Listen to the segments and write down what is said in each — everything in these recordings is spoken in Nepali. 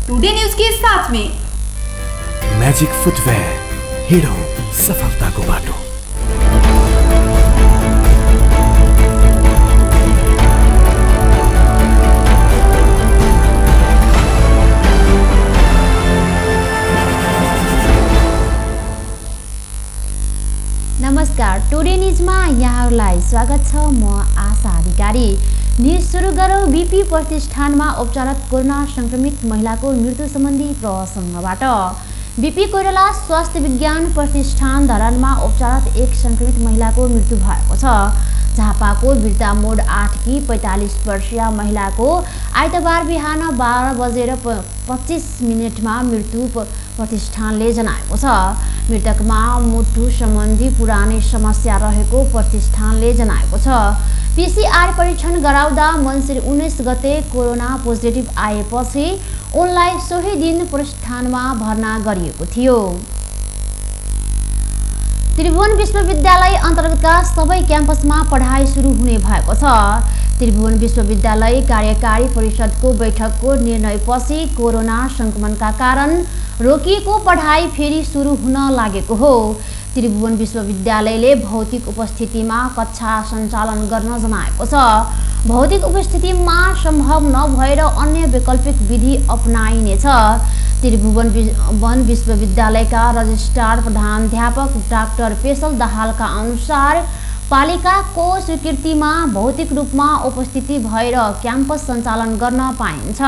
टुडे न्यूज के साथ में मैजिक फुटवेयर, हिड़ो सफलता को बाटो। नमस्कार, टुडे न्यूजमा यहाँहरूलाई स्वागत छ। म आशा अधिकारी। न्यूज सुरु गरौँ बीपी प्रतिष्ठानमा उपचाररत कोरोना संक्रमित महिलाको मृत्यु सम्बन्धी प्रसङ्गबाट। बीपी कोइराला स्वास्थ्य विज्ञान प्रतिष्ठान धरानमा उपचाररत एक संक्रमित महिलाको मृत्यु भएको छ। झापाको बिर्ता मोड 8 की 45 वर्षीय महिलाको आइतबार बिहान 12:25 मृत्यु प्रतिष्ठानले जनाएको छ। मृतकमा मुटु सम्बन्धी पुरानै समस्या रहेको प्रतिष्ठानले जनाएको छ। पीसीआर परीक्षण गराउँदा मङ्सिर 19 गते कोरोना पोजिटिभ आएपछि उनलाई सोही दिन प्रतिष्ठानमा भर्ना गरिएको थियो। त्रिभुवन विश्वविद्यालय अन्तर्गतका सबै क्याम्पसमा पढाइ सुरु हुने भएको छ। त्रिभुवन विश्वविद्यालय कार्यकारी परिषदको बैठकको निर्णयपछि कोरोना संक्रमणका कारण रोकिएको पढाइ फेरि सुरु हुन लागेको हो। त्रिभुवन विश्वविद्यालयले भौतिक उपस्थितिमा कक्षा सञ्चालन गर्न जनाएको छ। भौतिक उपस्थितिमा सम्भव नभएर अन्य वैकल्पिक विधि अपनाइनेछ। त्रिभुवन विश्वविद्यालयका रजिस्ट्रार प्रधानाध्यापक डाक्टर पेशल दाहालका अनुसार पालिकाको स्वीकृतिमा भौतिक रूपमा उपस्थिति भएर क्याम्पस सञ्चालन गर्न पाइन्छ,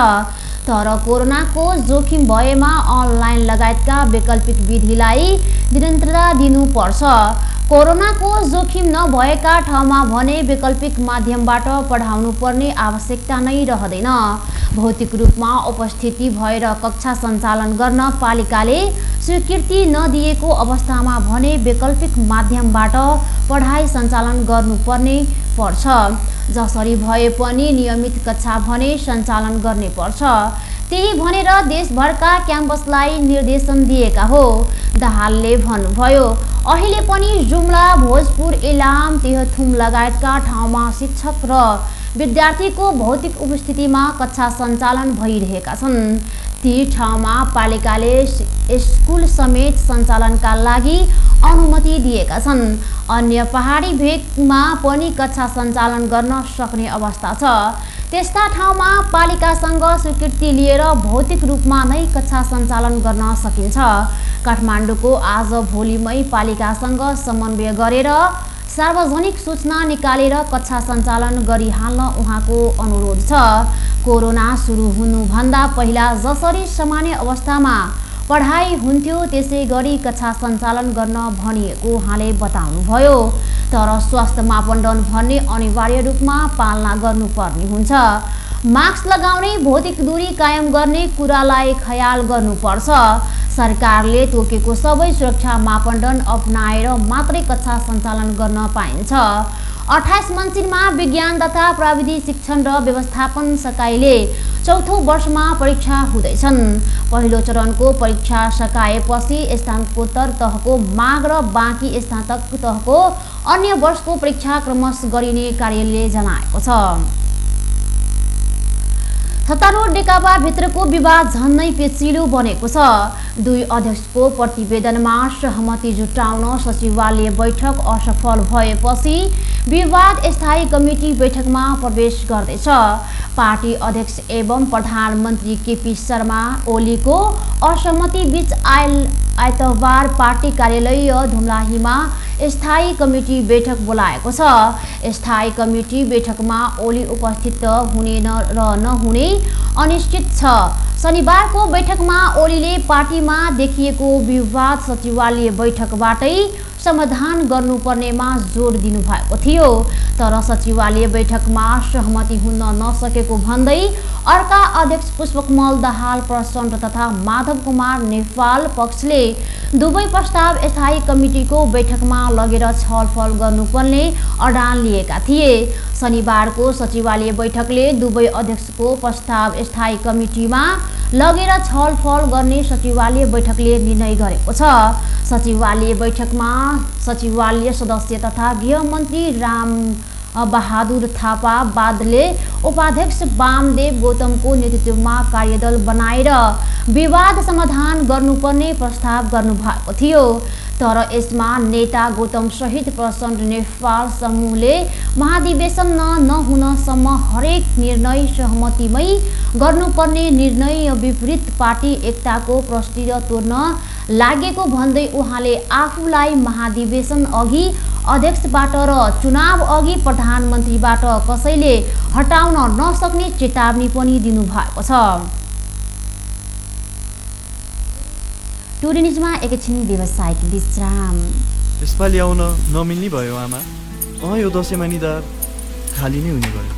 तर कोरोनाको जोखिम भएमा अनलाइन लगायतका वैकल्पिक विधिलाई निरन्तरता दिनुपर्छ। कोरोनाको जोखिम नभएका ठाउँमा भने वैकल्पिक माध्यमबाट पढाउनु पर्ने आवश्यकता नै रहँदैन। भौतिक रूपमा उपस्थिति भएर कक्षा सञ्चालन गर्न पालिकाले स्वीकृति नदिएको अवस्थामा भने वैकल्पिक माध्यमबाट पढाइ सञ्चालन गर्नुपर्ने पर्छ। जसरी भए पनि नियमित कक्षा भने सञ्चालन गर्ने पर्छ। त्यही भनेर देशभरका क्याम्पसलाई निर्देशन दिएका हो। दाहालले भन्नुभयो, अहिले पनि जुम्ला, भोजपुर, इलाम, तेह्रथुम लगायतका ठाउँमा शिक्षक र विद्यार्थीको भौतिक उपस्थितिमा कक्षा सञ्चालन भइरहेका छन्। ती ठाउँमा पालिकाले स्कुल समेत सञ्चालनका लागि अनुमति दिएका छन्। अन्य पहाडी भेगमा पनि कक्षा सञ्चालन गर्न सक्ने अवस्था छ। त्यस्ता ठाउँमा पालिकासँग स्वीकृति लिएर भौतिक रूपमा नै कक्षा सञ्चालन गर्न सकिन्छ। काठमाडौँको आज भोलिमै पालिकासँग समन्वय गरेर सार्वजनिक सूचना निकालेर कक्षा सञ्चालन गरिहाल्न उहाँको अनुरोध छ। कोरोना सुरु हुनुभन्दा पहिला जसरी सामान्य अवस्थामा पढाइ हुन्थ्यो त्यसै गरी कक्षा सञ्चालन गर्न भनिएको उहाँले बताउनुभयो। तर स्वास्थ्य मापदण्ड भन्ने अनिवार्य रूपमा पालना गर्नुपर्ने हुन्छ। मास्क लगाउने, भौतिक दूरी कायम गर्ने कुरालाई ख्याल गर्नुपर्छ। सरकारले तोकेको सबै सुरक्षा मापदण्ड अपनाएर मात्रै कक्षा सञ्चालन गर्न पाइन्छ। 28 मङ्सिरमा विज्ञान तथा प्रविधि शिक्षण र व्यवस्थापन सकाइले चौथो वर्षमा परीक्षा हुँदैछन्। पहिलो चरणको परीक्षा सकाएपछि स्नातकोत्तर तहको माग र बाँकी स्नातक तहको अन्य वर्षको परीक्षा क्रमशः गरिने कार्यालयले जनाएको छ। सत्तारूढ नेकपा भित्रको विवाद झन्नै पेचिलो बनेको छ। दुई अध्यक्षको प्रतिवेदनमा सहमति जुटाउन सचिवालय बैठक असफल भएपछि विवाद स्थायी कमिटी बैठकमा प्रवेश गर्दैछ। पार्टी अध्यक्ष एवं प्रधानमन्त्री केपी शर्मा ओलीको असहमति बीच आइतबार पार्टी कार्यालय धुम्लाहीमा स्थायी कमिटी बैठक बोलाएको छ। स्थायी कमिटी बैठकमा ओली उपस्थित हुने र नहुने अनिश्चित छ। शनिबारको बैठकमा ओलीले पार्टीमा देखिएको विवाद सचिवालय बैठकबाटै समाधान गर्नुपर्नेमा जोड दिनुभएको थियो, तर सचिवालय बैठकमा सहमति हुन नसकेको भन्दै अर्का अध्यक्ष पुष्पकमल दाहाल प्रचण्ड तथा माधव कुमार नेपाल पक्षले दुवै प्रस्ताव स्थायी कमिटीको बैठकमा लगेर छलफल गर्नुपर्ने अडान लिएका थिए। शनिबारको सचिवालय बैठकले दुवै अध्यक्षको प्रस्ताव स्थायी कमिटीमा लगेर छलफल गर्ने सचिवालय बैठकले निर्णय गरेको छ। सचिवालय बैठकमा सचिवालय सदस्य तथा गृहमन्त्री राम बहादुर थापा बादले उपाध्यक्ष वामदेव गौतमको नेतृत्वमा कार्यदल बनाएर विवाद समाधान गर्नुपर्ने प्रस्ताव गर्नुभएको थियो। तर यसमा नेता गौतम सहित प्रचण्ड नेपाल समूहले महाधिवेशन नहुनसम्म हरेक निर्णय सहमतिमै गर्नुपर्ने निर्णय विपरीत पार्टी एकताको प्रस्टिर तोड्न लागेको भन्दै उहाँले आफूलाई महाधिवेशन अघि अध्यक्षबाट र चुनाव अघि प्रधानमन्त्रीबाट कसैले हटाउन नसक्ने चेतावनी पनि दिनुभएको छ। टुडे न्युजमा एकैछिन व्यावसायिक विश्राम। यसपालि आउन नमिल्ने भयो आमा। यो दसैँमा निधार खाली नै हुने भयो।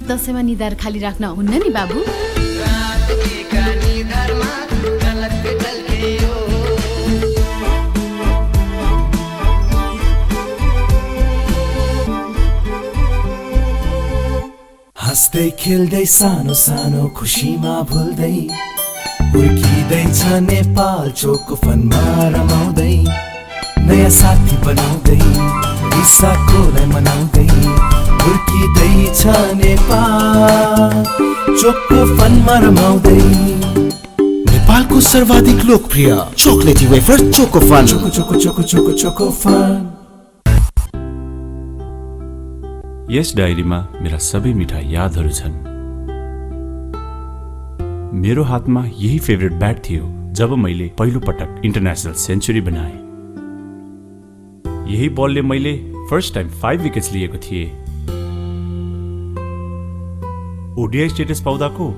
दसैँमा निधार खाली राख्न हुन्न नि बाबु। हाँस्दै खेल्दै सानो सानो खुसीमा भुल्दै हुर्किँदैछ नेपाल चोको फनमा रमाउँदै नयाँ साथी बनाउँदै रिसाकोलाई मनाउँदै हुर्किँदैछ नेपाल चोको फनमा रमाउँदै। नेपालको सर्वाधिक लोकप्रिय chocolatey wafer choco fun. Choco choco choco choco choco fun. यस डायरीमा मेरा सबै मिठा यादहरू छन्। मेरो हातमा यही फेभरेट ब्याट थियो जब मैले पहिलो पटक इन्टरनेसनल सेन्चुरी बनाए। यही बलले मैले फर्स्ट टाइम 5 विकेट्स लिएको थिएँ। ओडिआई स्टेटस पाउँदाको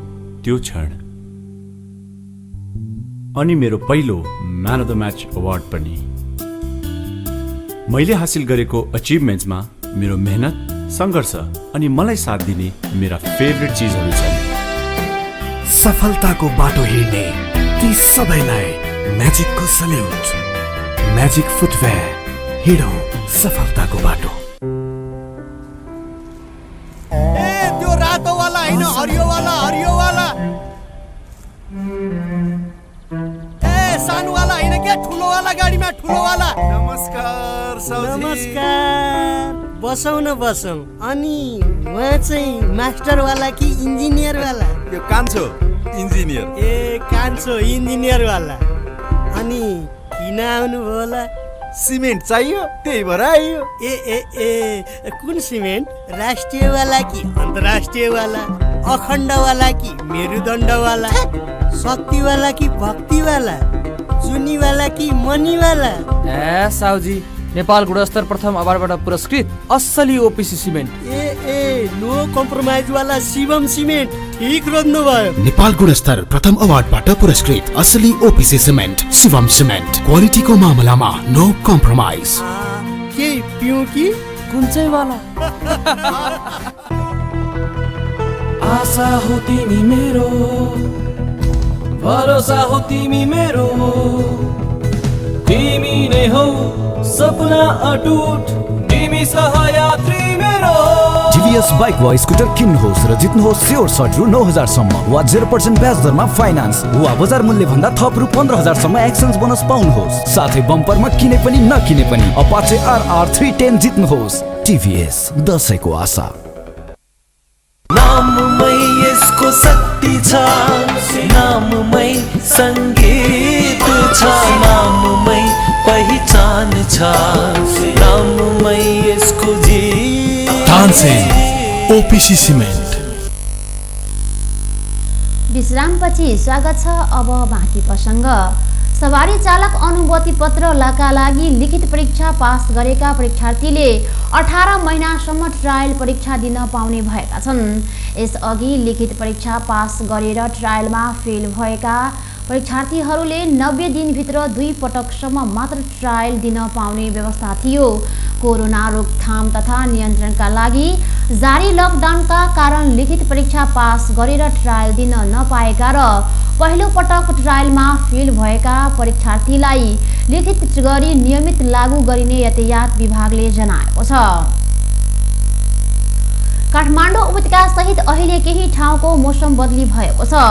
त्यो क्षण अनि मेरो पहिलो man of the match award पनि। मैले हासिल गरेको अचिभमेन्ट्समा मेरो मेहनत संघर्ष अनि मलाई साथ दिने मेरा फेभरेट चिजहरू छन्। सफलताको बाटो हिँड्ने ती सबैलाई म्याजिकको सल्युट। म्याजिक फुटवेयर, हिँडौँ सफलताको बाटो। त्यो रातो वाला हैन, हरियो वाला, हरियो वाला। सानो वाला हैन के, ठुलो वाला गाडीमा ठुलो वाला। नमस्कार साउजी। नमस्कार। बसौँ न बसौँ। अनि उहाँ चाहिँ मास्टर वाला कि इन्जिनियर वाला? यो कान्छो इन्जिनियर। ए कान्छो इन्जिनियर वाला। अनि किन आउनुभयो होला? सिमेन्ट चाहियो त्यही भएर आइयो। ए ए ए कुन सिमेन्ट? राष्ट्रिय वाला कि अन्तर्राष्ट्रिय वाला? अखण्ड वाला कि मेरुदण्ड वाला? शक्ति वाला कि भक्ति वाला? जुनी वाला कि मनी वाला? ए साउजी, नेपाल गुणस्तर प्रथम अवार्डबाट पुरस्कृत असली ओपिसी सिमेन्ट। ए ए नो कम्प्रोमाइज वाला शिवम सिमेन्ट। ठीक रोज्नु भयो। नेपाल गुणस्तर प्रथम अवार्डबाट पुरस्कृत असली ओपिसी सिमेन्ट शिवम सिमेन्ट। क्वालिटीको मामलामा नो कम्प्रोमाइज। के पिउँ कि कुन चाहिँ वाला? आशा हो तिमी मेरो, भरोसा हो तिमी मेरो, तिमी नै हौ सपना अटुट, तिमी सहयात्री मेरो। टिभीएस बाइक वा स्कुटर किन्नुहोस् र जित्नुहोस् स्योर सर्ट रु 9,000 सम्म वा 0% ब्याज दरमा फाइनान्स वा बजार मूल्य भन्दा थप रु 15,000 सम्म एक्सचेन्ज बोनस पाउनुहोस्। साथै बम्परमा किने पनि नकिने पनि अपाचे RR 310 जित्नुहोस्। टिभीएस, दशैंको आशा। नाममै यसको शक्ति छ, नाममै संगीत छ, नाममै पहिचान छ, नाममै यसको जीत। Tansen OPC cement. विश्रामपछि स्वागत छ। अब बाँकी प्रसङ्ग। सवारी चालक अनुमति पत्रका लागि लिखित परीक्षा पास गरेका परीक्षार्थीले 18 महिनासम्म ट्रायल परीक्षा दिन पाउने भएका छन्। यसअघि लिखित परीक्षा पास गरेर ट्रायलमा फेल भएका परीक्षार्थीहरूले 90 दिनभित्र 2 पटकसम्म मात्र ट्रायल दिन पाउने व्यवस्था थियो। कोरोना रोकथाम तथा नियन्त्रणका लागि जारी लकडाउनका कारण लिखित परीक्षा पास गरेर ट्रायल दिन नपाएका र पहिलो पटक ट्रायलमा फेल भएका परीक्षार्थीलाई लिखित गरी नियमित लागू गरिने यातायात विभागले जनाएको छ। काठमाडौँ उपत्यका सहित अहिले केही ठाउँको मौसम बदली भएको छ।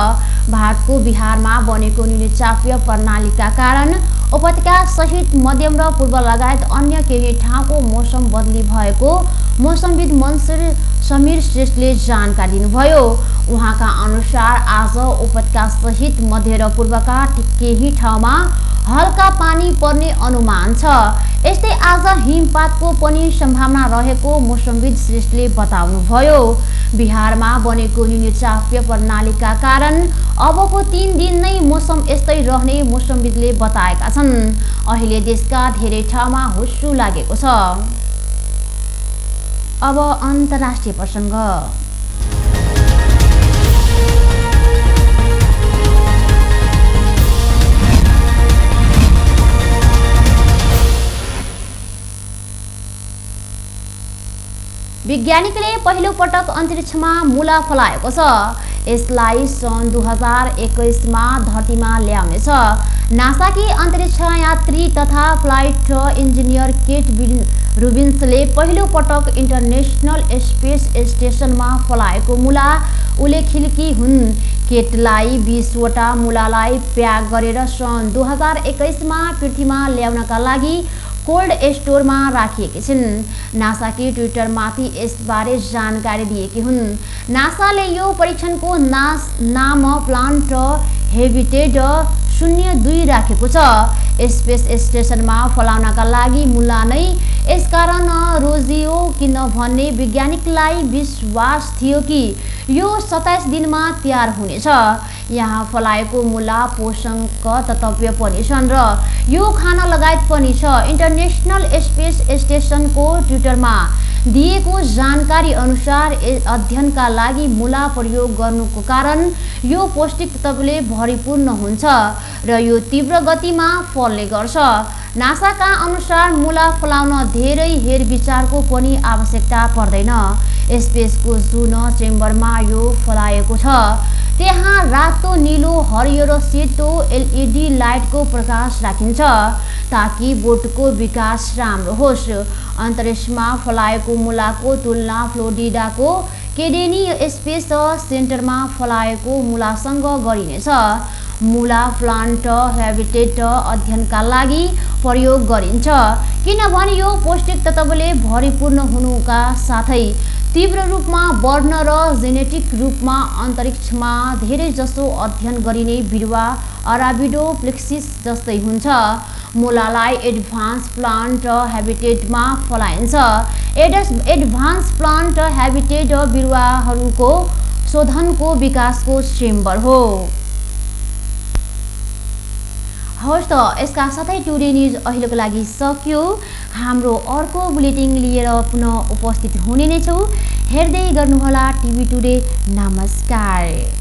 भारतको बिहारमा बनेको निम्नचापीय प्रणालीका कारण उपत्यका सहित मध्यम र पूर्व लगायत अन्य केही ठाउँको मौसम बदली भएको मौसमविद मन्सुर समीर श्रेष्ठले जानकारी दिनुभयो। उहाँका अनुसार आज उपत्यका सहित मध्य र पूर्वका केही ठाउँमा हल्का पानी पर्ने अनुमान छ। यस्तै आज हिमपातको पनि सम्भावना रहेको मौसमविद श्रेष्ठले बताउनुभयो। बिहारमा बनेको निम्नचापीय प्रणालीका कारण अबको 3 दिन नै मौसम यस्तै रहने मौसमविदले बताएका छन्। अहिले देशका धेरै ठाउँमा हुस्सु लागेको छ। अब अन्तर्राष्ट्रिय प्रसङ्ग। वैज्ञानिकले पहिलो पटक अन्तरिक्षमा मुला फलाएको छ। यसलाई सन् 2021 मा धरतीमा ल्याउनेछ। नासाकी अन्तरिक्ष यात्री तथा फ्लाइट इन्जिनियर केट रुबिन्सले पहिलो पटक इन्टरनेसनल स्पेस स्टेसनमा फलाएको मुला उल्लेखिलकी हुन्। केटलाई 20 वटा मुलालाई प्याक गरेर सन् 2021 मा पृथ्वीमा ल्याउनका लागि कोल्ड स्टोरमा राखिएकी छिन्। नासाकी ट्विटरमाथि यसबारे जानकारी दिएकी हुन्। नासाले यो परीक्षणको नाम प्लान्ट हेबिटेट 02 राखेको छ। स्पेस स्टेसनमा फलाउनका लागि मुला नै यसकारण रोजियो किनभने वैज्ञानिकलाई विश्वास थियो कि यो 27 दिनमा तयार हुनेछ। यहाँ फलाएको मुला पोषक तत्व पनि छन् र यो खान लगायत पनि छ। इन्टरनेसनल स्पेस स्टेसनको ट्विटरमा दिएको जानकारी अनुसार अध्ययनका लागि मुला प्रयोग गर्नुको कारण यो पौष्टिक तत्वले भरिपूर्ण हुन्छ र यो तीव्र गतिमा फल्ने गर्छ। नासाका अनुसार मुला फलाउन धेरै हेरविचारको पनि आवश्यकता पर्दैन। स्पेसको जुन चेम्बरमा यो फलाएको छ त्यहाँ रातो, नीलो, हरियो र सेतो LED लाइटको प्रकाश राखिन्छ ताकि बोटको विकास राम्रो होस्। अन्तरिक्षमा फलाएको मुलाको तुलना फ्लोरिडाको केनेडी स्पेस सेन्टरमा फलाएको मुलासँग गरिनेछ। मुला प्लान्ट हेबिटेट अध्ययनका लागि प्रयोग गरिन्छ किनभने यो पौष्टिक तत्वले भरिपूर्ण हुनुका साथै तीव्र रूपमा बढ्न र जेनेटिक रूपमा अन्तरिक्षमा धेरै जसो अध्ययन गरिने बिरुवा अराबिडोप्लेक्सिस जस्तै हुन्छ। मुलालाई एडभान्स प्लान्ट हेबिटेटमा फलाइन्छ। एडभान्स प्लान्ट हेबिटेट बिरुवाहरूको शोधनको विकासको चेम्बर हो। हवस् त यसका साथै टुडे न्युज अहिलेको लागि सकियो। हाम्रो अर्को बुलेटिन लिएर पुनः उपस्थित हुने नै छौँ। हेर्दै गर्नुहोला टिभी टुडे। नमस्कार।